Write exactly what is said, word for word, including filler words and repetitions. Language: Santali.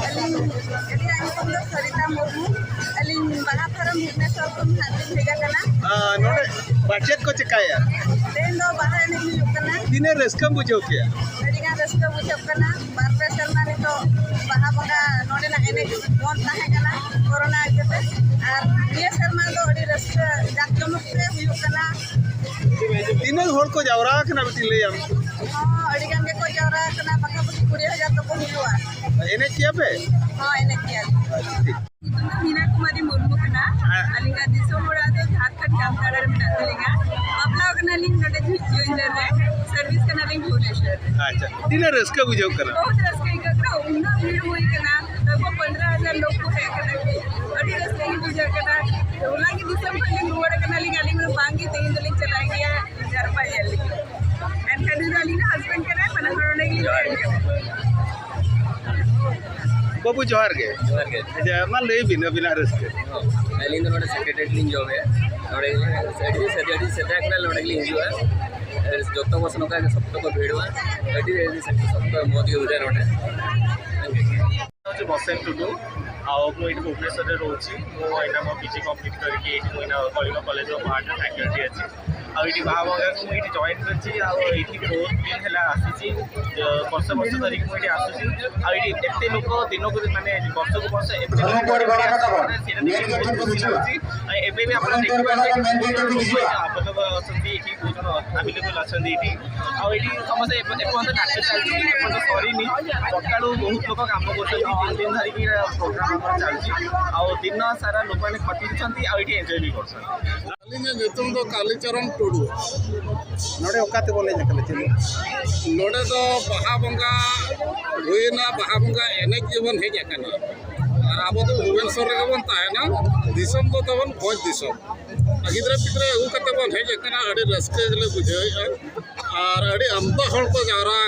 ᱟᱹᱞᱤᱧ, ᱟᱹᱞᱤᱧᱟᱜ ᱧᱩᱛᱩᱢ ᱫᱚ ᱥᱚᱨᱤᱛᱟ ᱢᱩᱨᱢᱩ᱾ ᱟᱹᱞᱤᱧ ᱵᱟᱦᱟ ᱯᱷᱟᱨᱟᱢ ᱵᱷᱩᱵᱽᱱᱮᱥᱚᱨ ᱠᱷᱚᱱ ᱦᱟᱸᱜ ᱞᱤᱧ ᱦᱮᱡ ᱟᱠᱟᱱᱟ᱾ ᱟᱨ ᱱᱚᱰᱮ ᱵᱟᱪᱮᱫ ᱠᱚ ᱪᱮᱠᱟᱭᱟ? ᱛᱮᱦᱮᱧ ᱫᱚ ᱵᱟᱦᱟ ᱮᱱᱮᱡ ᱦᱩᱭᱩᱜ ᱠᱟᱱᱟ᱾ ᱛᱤᱱᱟᱹᱜ ᱨᱟᱹᱥᱠᱟᱹᱢ ᱵᱩᱡᱷᱟᱹᱣ ᱠᱮᱜᱼᱟ? ᱟᱹᱰᱤᱜᱟᱱ ᱨᱟᱹᱥᱠᱟᱹ ᱵᱩᱡᱷᱟᱹᱜ ᱠᱟᱱᱟ᱾ ᱵᱟᱨ ᱯᱮ ᱥᱮᱨᱢᱟ ᱱᱤᱛᱚᱜ ᱵᱟᱦᱟ ᱵᱚᱸᱜᱟ ᱱᱚᱰᱮᱱᱟᱜ ᱮᱱᱮᱡ ᱵᱚᱱᱫ ᱛᱟᱦᱮᱸ ᱠᱟᱱᱟ ᱠᱳᱨᱳᱱᱟ ᱤᱭᱟᱹᱛᱮ, ᱟᱨ ᱱᱤᱭᱟᱹ ᱥᱮᱨᱢᱟ ᱫᱚ ᱟᱹᱰᱤ ᱨᱟᱹᱥᱠᱟᱹ ᱡᱟᱠ ᱡᱚᱢᱚᱠ ᱛᱮ ᱦᱩᱭᱩᱜ ᱠᱟᱱᱟ᱾ ᱛᱤᱱᱟᱹᱜ ᱦᱚᱲ ᱠᱚ ᱡᱟᱣᱨᱟ ᱟᱠᱟᱱᱟ ᱵᱤᱴᱤ, ᱞᱟᱹᱭᱟᱢ? ᱦᱚᱸ, ᱟᱹᱰᱤ ᱜᱟᱱ ᱜᱮᱠᱚ ᱡᱟᱣᱨᱟ ᱟᱠᱟᱱᱟ, ᱯᱟᱠᱟᱯᱟᱠᱤ ᱠᱩᱲᱤ ᱦᱟᱡᱟᱨ ᱫᱚᱠᱚ ᱦᱩᱭᱩᱜᱼᱟ᱾ ᱮᱱᱮᱡ ᱠᱮᱭᱟ ᱯᱮ? ᱦᱚᱸ, ᱮᱱᱮᱡ ᱜᱮᱭᱟ ᱞᱮ᱾ ᱟᱪᱪᱷᱟ, ᱴᱷᱤᱠ᱾ ᱧᱩᱛᱩᱢ ᱫᱚ ᱢᱤᱱᱟ ᱠᱩᱢᱟᱨᱤ ᱢᱩᱨᱢᱩ ᱠᱟᱱᱟ᱾ ᱦᱮᱸ᱾ ᱟᱹᱞᱤᱧᱟᱜ ᱫᱤᱥᱚᱢ ᱚᱲᱟᱜ ᱫᱚ ᱡᱷᱟᱲᱠᱷᱚᱸᱰ ᱡᱟᱢᱛᱟᱲᱟ ᱨᱮ ᱢᱮᱱᱟᱜ ᱛᱟᱹᱞᱤᱧᱟ᱾ ᱵᱟᱯᱞᱟ ᱠᱟᱱᱟᱞᱤᱧ ᱱᱚᱰᱮ ᱡᱷᱩᱡᱽ ᱡᱚᱭᱱᱫᱟᱨ ᱨᱮ, ᱥᱟᱨᱵᱷᱤᱥ ᱠᱟᱱᱟᱞᱤᱧ ᱵᱷᱩᱵᱽᱱᱮᱥᱚᱨ ᱨᱮ᱾ ᱟᱪᱪᱷᱟ, ᱛᱤᱱᱟᱹᱜ ᱨᱟᱹᱥᱠᱟᱹ ᱵᱩᱡᱷᱟᱹᱜ ᱠᱟᱱᱟ? ᱵᱚᱦᱩᱛ ᱨᱟᱹᱥᱠᱟᱹ ᱟᱹᱭᱠᱟᱹᱜ ᱠᱟᱱᱟ, ᱩᱱᱟᱹᱜ ᱵᱷᱤᱲ ᱦᱩᱭ ᱠᱟᱱᱟ, ᱛᱟᱨᱯᱚᱨ ᱯᱚᱱᱫᱽᱨᱚ ᱦᱟᱡᱟᱨ ᱞᱳᱠ ᱠᱚ ᱦᱮᱡ ᱠᱟᱱᱟ ᱠᱤ, ᱟᱹᱰᱤ ᱨᱟᱹᱥᱠᱟᱹ ᱜᱮ ᱵᱩᱡᱷᱟᱹᱜ ᱠᱟᱱᱟ᱾ ᱚᱱᱟᱜᱮ ᱫᱤᱥᱚᱢ ᱠᱷᱚᱱ ᱞᱤᱧ ᱨᱩᱣᱟᱹᱲ ᱠᱟᱱᱟᱞᱤᱧ, ᱟᱹᱞᱤᱧ ᱢᱟ ᱵᱟᱝᱜᱮ ᱛᱮᱦᱮᱧ ᱫᱚᱞᱤᱧ ᱪᱟᱞᱟᱜ ᱜᱮᱭᱟ ᱡᱟᱨᱯᱟ ᱧᱮᱞ ᱞᱟᱹᱜᱤᱫ᱾ ᱮᱱᱠᱷᱟᱱ ᱩᱱᱤ ᱫᱚ ᱟᱹᱞᱤᱧ ᱨᱮᱱ ᱦᱟᱥᱵᱮᱱᱰ ᱠᱟᱱᱟᱭ, ᱵᱟᱱᱟ ᱦᱚᱲ ᱚᱸᱰᱮ ᱜᱮᱞᱤᱧ ᱛᱟᱦᱮᱱ ᱠᱟᱱᱟ᱾ ᱵᱟᱹᱵᱩ, ᱡᱚᱦᱟᱨ ᱜᱮ᱾ ᱡᱚᱦᱟᱨ ᱜᱮ᱾ ᱟᱪᱪᱷᱟ, ᱢᱟ ᱞᱟᱹᱭ ᱵᱤᱱ ᱟᱹᱵᱤᱱᱟᱜ ᱨᱟᱹᱥᱠᱟᱹ᱾ ᱦᱚᱸ, ᱟᱹᱞᱤᱧ ᱫᱚ ᱱᱚᱰᱮ ᱥᱮᱠᱨᱮᱴᱟᱨᱤᱭᱮᱴ ᱞᱤᱧ ᱡᱚᱵᱮᱫᱼᱟ᱾ ᱱᱚᱰᱮ ᱟᱹᱰᱤ ᱫᱤᱱ ᱥᱮᱫᱟᱭ, ᱟᱹᱰᱤ ᱥᱮᱫᱟᱭ ᱠᱷᱚᱱᱟᱜ ᱱᱚᱰᱮ ᱜᱮᱞᱤᱧ ᱦᱤᱡᱩᱜᱼᱟ᱾ ᱡᱚᱛᱚ ᱵᱚᱥ ᱱᱚᱝᱠᱟ ᱜᱮ ᱥᱚᱠᱛᱚ ᱠᱚ ᱵᱷᱤᱲᱚᱜᱼᱟ᱾ ᱟᱹᱰᱤ, ᱟᱹᱰᱤ ᱥᱚᱠᱛᱚ ᱢᱚᱡᱽ ᱜᱮ ᱵᱩᱡᱷᱟᱹᱜᱼᱟ ᱱᱚᱰᱮ᱾ ହେଉଛି ବସନ୍ତ ଟୁଡୁ। ଆଉ ମୁଁ ଏଇଠି ଭୁବନେଶ୍ୱରରେ ରହୁଛି। ମୁଁ ଏଇନା ମୋ ପିଜି କମ୍ପ୍ଲିଟ୍ କରିକି ଏଇଠି ମୁଁ ଏଇନା କଳିଙ୍ଗ କଲେଜ ଅଫ୍ ଆର୍ଟରେ ଫ୍ୟାକଲ୍ଟି ଅଛି। ଆଉ ଏଇଠି ବାହାବଙ୍ଗାକୁ ମୁଁ ଏଇଠି ଜଏନ୍ କରିଛି। ଆଉ ଏଇଠି ବହୁତ ଦିନ ହେଲା ଆସିଛି, ଜ-, ବର୍ଷ ବର୍ଷ ଧରିକି ମୁଁ ଏଇଠି ଆସୁଛି। ଆଉ ଏଇଠି ଏତେ ଲୋକ ଦିନକୁ, ମାନେ, ବର୍ଷକୁ ବର୍ଷ ଏତେ ଲୋକ ସେଇଟା ଦେଖିକି ବହୁତ ଖୁସି ଲାଗୁଛି। ଆଉ ଏବେ ବି ଆପଣ ଦେଖିପାରୁଥିବେ, ବହୁତ ଲୋକ ଏଇଠି ଆଭେଲେବଲ୍ ଅଛନ୍ତି, ଏଇଠି ବହୁତ ଜଣ ଆଭେଲେବଲ୍ ଅଛନ୍ତି ଏଇଠି। ଆଉ ଏଇଠି ସମସ୍ତେ ଏପ-, ଏପର୍ଯ୍ୟନ୍ତ ନାଚ ଚାଲିଛି, ଏପର୍ଯ୍ୟନ୍ତ ସରିନି। ସକାଳୁ ବହୁତ ଲୋକ କାମ କରୁଛନ୍ତି, ତିନି ଦିନ ଧରିକି ଏଇଟା ପ୍ରୋଗ୍ରାମ୍ ଆମର ଚାଲିଛି। ଆଉ ଦିନ ସାରା ଲୋକମାନେ ଖଟିଛନ୍ତି, ଆଉ ଏଇଠି ଏନ୍ଜୟ ବି କରୁଛନ୍ତି। ᱟᱹᱞᱤᱧᱟᱜ ᱧᱩᱛᱩᱢ ᱫᱚ ᱠᱟᱞᱤᱪᱚᱨᱚᱱ ᱴᱩᱰᱩ᱾ ᱱᱚᱰᱮ ᱚᱠᱟ ᱛᱮᱵᱚᱱ ᱦᱮᱡ ᱟᱠᱟᱱᱟ, ᱪᱮᱫ? ᱱᱚᱰᱮ ᱫᱚ ᱵᱟᱦᱟ ᱵᱚᱸᱜᱟ ᱦᱩᱭᱮᱱᱟ, ᱵᱟᱦᱟ ᱵᱚᱸᱜᱟ ᱮᱱᱮᱡ ᱜᱮᱵᱚᱱ ᱦᱮᱡ ᱟᱠᱟᱱᱟ᱾ ᱟᱨ ᱟᱵᱚ ᱫᱚ ᱵᱷᱩᱵᱽᱱᱮᱥᱚᱨ ᱨᱮᱜᱮ ᱵᱚᱱ ᱛᱟᱦᱮᱱᱟ, ᱫᱤᱥᱚᱢ ᱫᱚ ᱛᱟᱵᱚᱱ ᱵᱷᱚᱸᱡᱽ ᱫᱤᱥᱚᱢ᱾ ᱟᱨ ᱜᱤᱫᱽᱨᱟᱹ ᱯᱤᱫᱽᱨᱟᱹ ᱟᱹᱜᱩ ᱠᱟᱛᱮ ᱵᱚᱱ ᱦᱮᱡ ᱟᱠᱟᱱᱟ, ᱟᱹᱰᱤ ᱨᱟᱹᱥᱠᱟᱹ ᱜᱮᱞᱮ ᱵᱩᱡᱷᱟᱹᱣᱮᱫᱼᱟ᱾ ᱟᱨ ᱟᱹᱰᱤ ᱟᱢᱫᱟ ᱦᱚᱲ ᱠᱚ ᱡᱟᱣᱨᱟ